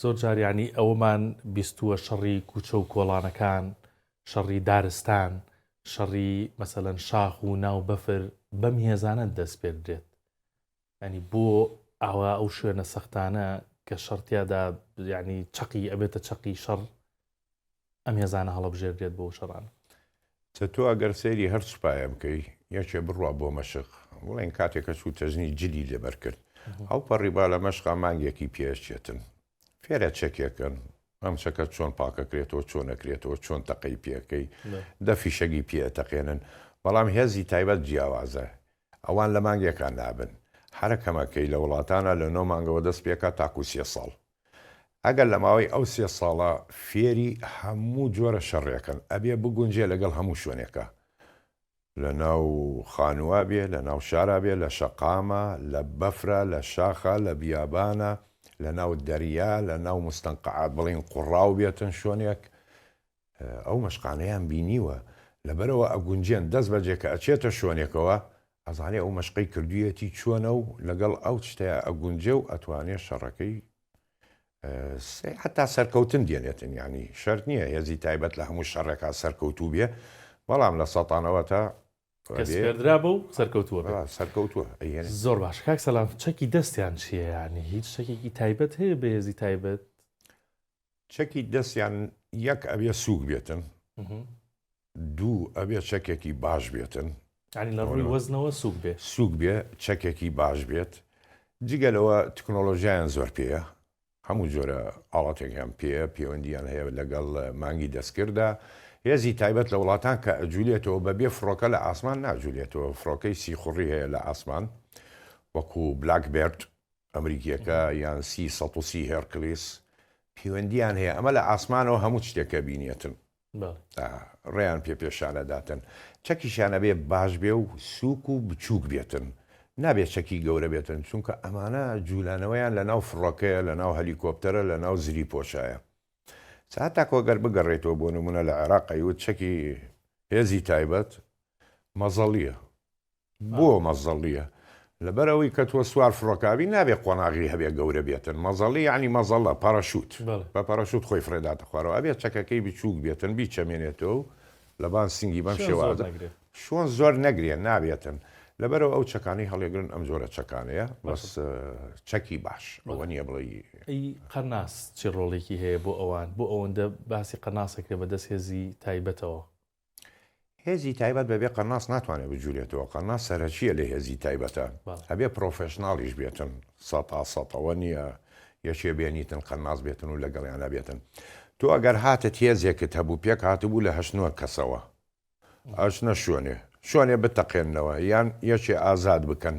زۆر جار یانی ئەوەمان بیستووە شەڕی کوچە و کۆڵانەکان، شەڕی دارستان، شەڕی مەسەلەن شاخ و ناو بەفر بەم هێزانە دەسپێردرێت. یانی بۆ ئاوا ئەو شوێنە سەختانە کە شەڕ تیادا یانی چەقی ئەبێتە چەقی شەڕ ئەم هێزانە هەڵەبژێردرێت بۆ شەڕانە. چە تۆ ئەگەر سەیری هەر سوپایە بکەی یەکێ بڕوا بۆ مەشق بڵێن کاتێک کە چوو تەژنی جلی لەبەر کرد ئەوپەڕی با لە مەشقا مانگێکی پێ ئەچێتن فێرە چەکێکن ئەم چەکە چۆن پاکەکرێتەوە چۆن ئەکرێتەوە چۆن تەقەی پێکەی دە فیشەگی پێ ئەتەقێنن بەڵام هێزی تایبەت جیاوازە ئەوان لە مانگێکا نابن هەرە کەمەکەی لە وڵاتانە لە نۆ مانگەوە دەست پێکا تاکو سێ ساڵ ئەگەر لە ماوەی ئەو سێ ساڵە فێری هەموو جۆرە شەڕێکن ئەبێ بگونجێ لەگەڵ هەموو شوێنێکا لە ناو خانووا بێ لە ناو شارا بێ لە شەقامە لە بەفرە لە شاخە لە بیابانە لە ناو دەریا لە ناو مستەنقعات بڵێین قوڕاو بێتن شوێنێک ئەو مەشقانەیان بینیوە لەبەرئەوە ئەگونجێن دەست بەجێ کە ئەچێتە شوێنێکەوە ئەزانێ ئەو مەشقەی کردویەتی چۆنە و لەگەڵ ئەو شتەیا ئەگونجێ و ئەتوانێ شەڕەکەی حتا سەرکەوتن دێنێتن یانی شەرت نییە هێزی تایبەت لە هەموو شەڕێکا سەرکەوتوو بێ بەڵام لە سەتانەوە تا کە سپێردرا بە و سەرکەوتووە بێت. سەرکەوتووە ئەیهێنێ. زۆر باش کاک سەلام چەکی دەستیان چییە یانی هیچ چەکێکی تایبەت هەیە بە هێزی تایبەت؟ چەکی دەستیان یەک ئەبێ سووک بێتن دوو ئەبێ چەکێکی باش بێتن. یانی لە ڕووی وەزنەوە سووک بێ. سووک بێ، چەکێکی باش بێت. جگە لەوە تکنۆلۆژیایان زۆر پێیە. هەموو جۆرە ئاڵەتێکیان پێیە، پێوەندییان هەیە لەگەڵ مانگی دەستکرددا. هێزی تایبەت لە وڵاتان کە ئەجولێتەوە بە بێ فڕۆکە لە ئاسمان ناجولێتەوە. فڕۆکەی سیخوڕی هەیە لە ئاسمان وەکوو بلاک بێرد ئەمریکیەکە یان سی 130 هێرکلیس پەیوەندیان هەیە ئەمە لە ئاسمانەوە هەموو شتێکە بینێتن ڕێیان پێ پێشانەداتن چەکیشیان ئەبێ باش بێ و سووک و بچووک بێتن نابێ چەکی گەورە بێتن چونکە ئەمانە جوولانەوەیان لە ناو فڕۆکەیە لە ناو هەلیکۆپتەرە لە ناو زری پۆشایە هەتاکۆ گەر بگەڕێتەوە بۆ نمونە لە عێراق ئەیوت چەکی هێزی تایبەت مەزەڵیە بۆ مەزەڵیە؟ لەبەر ئەوەی کە تۆ سوار فڕۆکابی نابێ قۆناغی هەبێ گەورە بێتن مەزەڵی یعنی مەزەڵە پەڕەشوت بە پەڕەشوت خۆی فڕێداتە خوارەوە ئەبێ چەکەکەی بچووک بێتن بیچەمێنێتەوە و لەبان سنگی بەم شێوازە شۆن زۆر نەگرێ نابێتن لەبەرەوە ئەو چەکانەی هەڵێگرن ئەم جۆرە چەکانەیە بەس چەکی باش ئەوە نییە بڵێ ئەی قەناس چی ڕۆڵێکی هەیە بۆ ئەوان بۆ ئەوەندە باسی قەناسەکرێ بەدەست هێزی تایبەتەوە؟ هێزی تایبەت بەبێ قەناس ناتوانێت بجولێتەوە، قەناس سەرەکییە لە هێزی تایبەتە، ئەبێ پرۆفێشناڵیش بێتن، سەتا سەت ئەوە نییە یەکێ بێنیتن قەناس بێتن و لەگەڵیانا بێتن. تۆ ئەگەر هاتت هێزێکت هەبوو پێک هاتبوو لە هەشت نۆ کەسەوە، ئەچنە شوێنێ، شوێنێ بتەقێننەوە یان یەکێ ئازاد بکەن،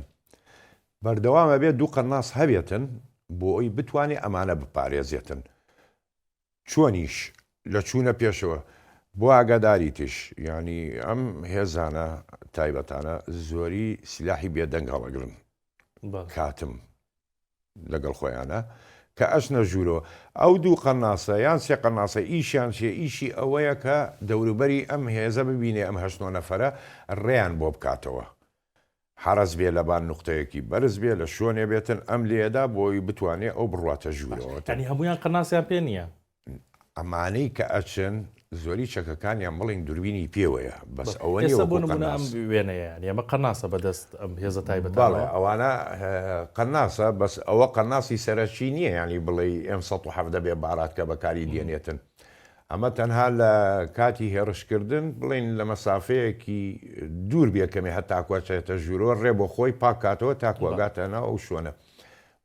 بەردەوام ئەبێ دوو قەناس هەبێتن بۆ ئەوی بتوانێ ئەمانە بپارێزێتن. چۆنیش لە چوونە پێشەوە بۆ ئاگاداریتش یانی ئەم هێزانە تایبەتانە زۆری سیلاحی بێدەنگ هەڵەگرن کاتم لەگەڵ خۆیانە کە ئەچنە ژوورەوە ئەو دوو قەناسە یان سێ قەناسە ئیشیان چیە ئیشی ئەوەیە کە دەوروبەری ئەم هێزە ببینێ ئەم هەشت نۆ نەفەرە ڕێیان بۆ بکاتەوە حەرەس بێ لەبان نوقتەیەکی بەرز بێ لە شۆنێ بێتن ئەم لێدا بۆی بتوانێ ئەو بڕواتە ژوورەوە. یانی هەموویان قەناسیان پێ نییە؟ ئەمانەی کە ئەچن زۆری چەکەکانیان بڵێین دوربینی پێوەیە بەس ئەوە نییە ئێستا بۆ وەکو نموونە ئەم قەناس. وێنەیە یانی ئەمە قەناسە بە دەست ئەم هێزە بەڵێ تایبەتانەوە؟ ئەوانە قەناسە بەس ئەوە قەناسی سەرەکی نییە یانی بڵێی ئێم 117 بێ بارات کە بەکاری دێنێتن ئەمە تەنها لە کاتی هێڕشکردن بڵێین لە مەسافەیەکی دوور بێ کەمێ هەتاکو ئەچێتە ژوورەوە ڕێ بۆ خۆی پاک کاتەوە تاکو ئەگاتە ناو ئەو شوێنە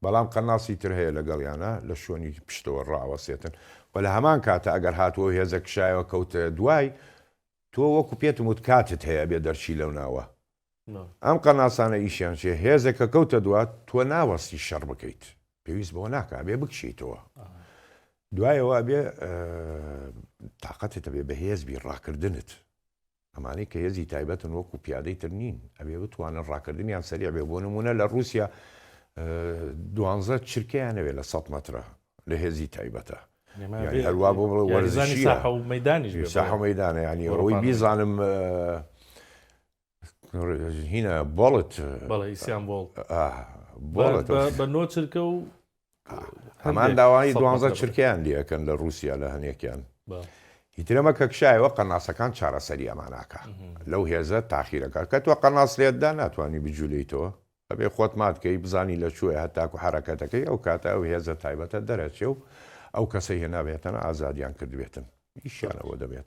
بەڵام قەناسی تر هەیە لەگەڵیانە لە شوێنی پشتەوە ڕاوەسێتن و لە هەمان کاتە ئەگەر هاتووە و هێزە کشایەوە کەوتە دوای تۆ وەکو پێتم وت کاتت هەیە ئەبێ دەرچی لەو ناوە ئەم قەناسانە ئیشیان چیە؟ هێزێک کە کەوتە دوات تۆ ناوەستی شەڕ بکەیت پێویست بەوە ناکا ئەبێ بکشیتەوە دوایەوە ئەبێ تااقەتت ئەبێ بەهێز بی ڕاکردنت ئەمانەی کە هێزی تایبەتن وەکو پیادەی تر نین ئەبێ بتوانن ڕاکردنیان سەریع بێ بۆ نمونە لە رووسیا دوانزە چرکەیانەوێ لە 100 مەترە لە هێزی تایبەتە یانی هەروا بۆ بڵێ وەرزشی ساحە و مەدانیش ساحە و مەدانە یانی ئەوەی بیزانم هینە بۆڵت بەڵێ ئیسیان بۆڵ بۆڵت بە نۆ چرکە و. هەمان داوای دوانزە چرکەیان لەکەن لە رووسیا لە هەنێکیان هیترەمە کە کشایەوە قەناسەکان چارەسەری ئەماناکە لەو هێزە تاخیرەکە کە تۆ قەناس لێتدا ناتوانانی بجوولەیتەوە ئەبێ خۆت مات کەی بزانی لە کوێ هەتاکو حەرەکەتەکەی ئەو کاتە ئەو هێزە تایبەتە دەرەچێ و ئەو کەسەی هێنابێتن ئازادیان کردبێتن ئیشیان ئەوە دەبێت.